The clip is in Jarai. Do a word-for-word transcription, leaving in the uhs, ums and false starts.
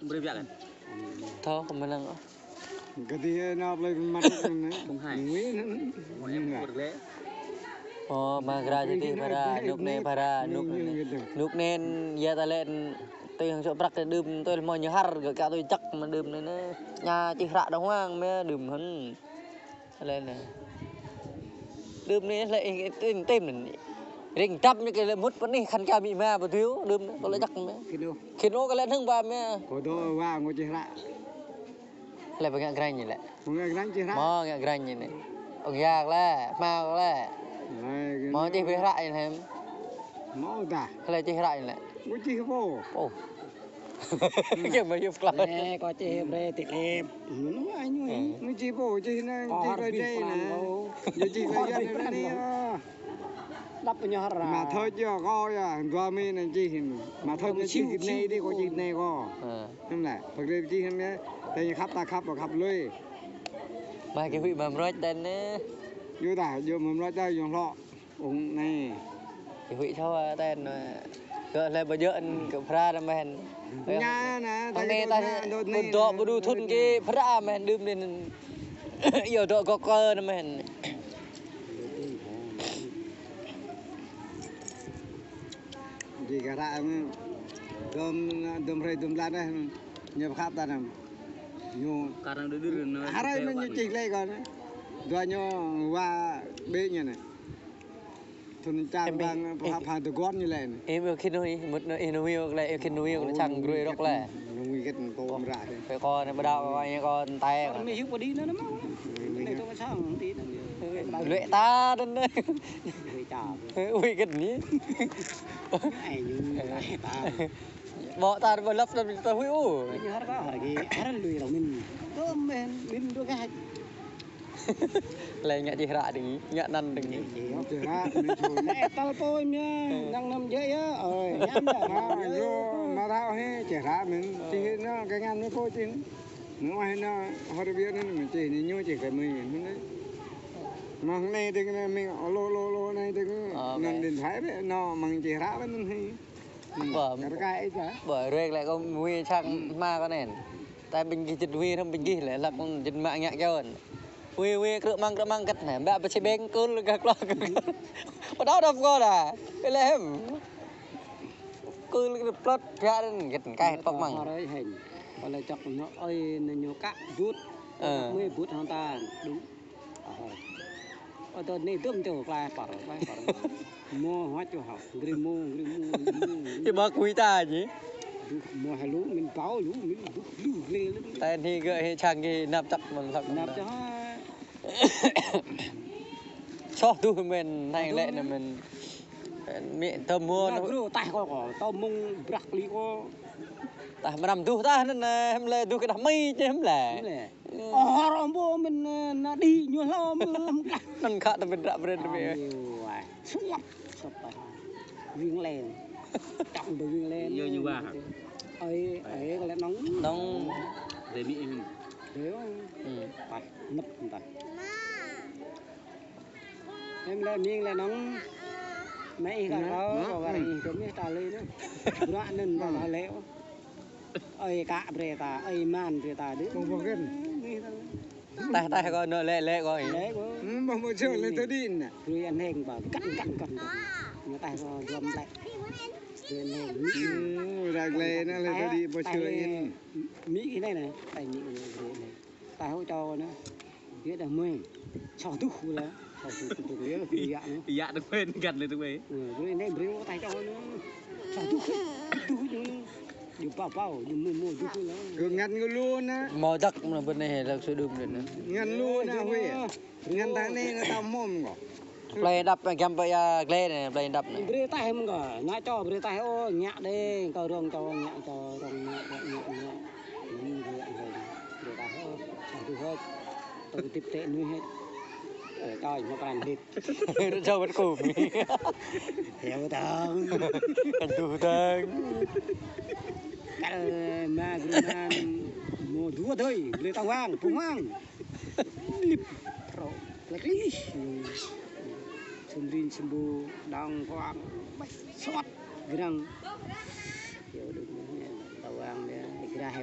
Brơi biă kan? Thâo kơ mơnăng. Gơdih na plei măt anai. Không hay. Ngui anai. Ơ, mă gra jơdih phara, nuk anai phara, nuk anai. Nuk anai, yua ta lĕ, tui hăng čŏk prăk đưm, tui mơ̆ ñu hăr, gơ̆ kơ tui čăk mă đưm anai. Ñu čih hră đàng hoàng mă đưm hăn. Lĕ anai. Đưm anai lĕ ih tim tim anai. Ring dăp anai kơ lĕ mŭt pơ anai khăn kơ amĭ ama pơtui, đưm anai kơ lĕ čăk mă. Khĭn ôh. Khĭn ôh kơ lĕ hnơ̆ng ba mă. Kơ dŏ wa ngui čih hră. Lĕ pơngă grañ anai lĕ. Pơngă grañ čih hră. Mơ̆ ngă grañ anai. Ong yak lĕ, hmâo lĕ. Mơ̆ čih bĕ hră anai hăm. Mơ̆ dah. Lĕ čih hră anai lĕ. Ngui čih pô. Pô. Kơ mă yŭp klă. Lĕ kơ čih brơi tĭ lĕp. Mơnŭ añu. Ngui čih pô, čih anai, čih kơ jai anai. Yua čih kơ jai anai. Đăp pơñoh hră. Mă thâo čih kơ yơh, dua mơ̆ anai čih. Mă thâo čih kơ anai dih, kơ čih anai kơ. Hăm lĕ, pơkrê čih hăm yơh. Tơña khăp ta khăp, khăp lui. Mă kơ huĭ mă mrôč tơnai. Yua dah, yua mă mrôč ta yua hlŏ. Ung anai. Kơ huĭ čô tơnai. Kơ lĕ bơ jơ̆ kơ phara mơ̆n. Ñu anai, hăng anai ta pơdŏ pơdu thŭn kơ phara mơ̆n đưm anai. Yua dŏ gŏ kơ anai mơ̆n. Jih kơ hră mơ̆n. Dôm, dôm hrơi dôm blan dah. Ñu pơkhăp ta anai. Ñu. Karăng đơ đơ anai. Hrơi mơ̆n ñu čih lĕ kơ anai. Dua ñu wa bĕ ñu anai. Thŭn čang bang pơhăp hăng tơguan ñu lĕ anai. Ih mơ̆ khĭn ôh ih, mŭt anai ih nui kơ lĕ, ih khĭn nui kơ lĕ čang grui rŏk lĕ. Nui kơ tôm ră. Pơkŏn anai pơđao kơ ñu kơ tơntai. Kơ mi hyu pơđi anai mơ̆n. Anai tôm sang ti anai. Lĕ ta anai. Ui ča. Ui kơ anai. Ai ñu, ai ta. Mă ta bơ lăp anai ta huĭ ôh. Ñu hăr kơ hăr kơ, hăr lui rŏng mơ̆n. Tôm mơ̆n, mơ̆n dua kơ hăč. Lĕ ngă čih hră đing, ngă anăn đing. Čih hră đing. Lĕ tal pô mia, năng năm jĕ yơh. Ơi, ñăm dah. Mă hră hĕ, čih hră mơ̆n. Čih anai kơ ngăn mơ̆ pô čih. Mơ̆ hĕ anai, hơr biă anai mơ̆ čih anai ñu čih kơ mơi. Mơ̆ng anai đing anai mơ̆, lô lô lô anai đing. Năng điện thoại bĕ, anai mơ̆ng čih hră bĕ anai hĕ. Bơ, bơ, ruai lĕ kơ mui sang mă kơ anai. Ta ƀing gih jĭt wĭ hrŏm ƀing gih lĕ, hlăk jĭt mă ngă kơ ôn. Wĭ, wĭ, krư̆ măng, krư̆ măng kơt anai. Ƀă pơčih ƀing kul gah klŏk. Pơđao đŏp kơ dah. Lĕ hĕm. Kul kơt plŏt, biă anai, kơt kaih pŏk măng. Hơrơi hĕn. Pơlĕ čŏk ñu, ơi, ñu kă but. Ơ. Mui but hăng ta. Đúng. Ơ, tơ anai tơm tơ klai păr, klai păr. Mơ̆ hơ̆t čô hă, gri mơ̆, gri mơ̆, gri mơ̆. Ih mă kui ta jĭ. Duh, mơ̆ hă lu, mĭn pao lu, mĭn duh, lu, gri lu. Ta anai gơ̆ hĕ čang gơ̆ năp čăk mơ̆n hlăk. Năp čăk hă. Soh duh mơ̆n, anai lĕ anai mơ̆n. Mĭ tơm mơ̆n. Nă gru taih kơ kơ, tơm mơ̆ng brăk li kơ. Taih mơnam duh taih anŭn, hĕm lĕ duh kơ dah mơi čih hĕm lĕ. Hĕm lĕ. Ơ, hơr ôh ƀu mĭn, ơ, ană đĭ ñu hlâo mơ̆ lăm kah. Anŭn khă tơ mĭn ră brên tơ mĭ. Ơi, wai. Suap, suap tah. Wing len. Čŏng ƀu wing len. Yua ñu wa hă? Ơi, ơi, kơ lĕ nŏng. Nŏng. Dê mĭ hĕm. Dê, ơi. Ư. Tah, năp tah. Hĕm lĕ mĭn lĕ nŏng. Mă ih kơ kâo, kơ kâo ih kơ mĭ ta lĕ nă. Bruă anŭn ƀă ta lĕ. Ơi kă brơi ta, ơi man brơi ta đĭ. Ƀu ƀu kơ̆n. Taih, taih kơ anŭn lĕ, lĕ kơ ih. Lĕ kơ. Ƀu ƀu čơ lĕ tơ đĭ nă. Brơi anŭn hĕng ƀă, kăn, kăn, kăn, kăn. Ñu taih kơ duăm lĕ. Brơi anŭn hĕng. Ư, ră lĕ nă lĕ tơ đĭ ƀu čơ in. Mĭ kơ anai nă, taih mĭ kơ anai brơi anai. Taih hŏ čô nă. Yua dah mơi. Soh duh kơ lĕ. Soh duh kơ tŭ lĕ, yua nă. Yua dah mơi găn lĕ tŭ mơi. Ư, brơi anai brơi taih čô nă. Soh duh, duh ñu. Ñu pao pao, ñu mơ̆ mơ̆ duh kơ lĕ. Kơ ngăn kơ lu nă. Mơ̆ dăk mơ̆ bơnai lăk sơdum đĕ nă. Ngăn lu nă huĭ. Ngăn tang anai nă tao mơ̆m kơ. Plei đăp găm pơ ia glai anai, plei đăp anai. Brơi taih mơ̆ng kơ, nă čô brơi taih ôh, ngă đĕ, kơ rong čô, ngă čô, rong ngă, ngă, ngă, ngă. Ih, brơi taih ôh, soh duh hĕ. Tơ kơtip tĕ nuih hĕ. Ơ, čô, mă pran hit. Ră čô bơ̆t kŭm. Hiao tang. Aduh tang. Kăl ma gru man. Mơ̆ dua dơi, brơi tang wang, pung wang. Lip. Pro. Lek lih. Sum rin sum bu, dang koang. Bai, sot. Grăng. Hiao đŭk. Tang wang đĕ. Grah hiao.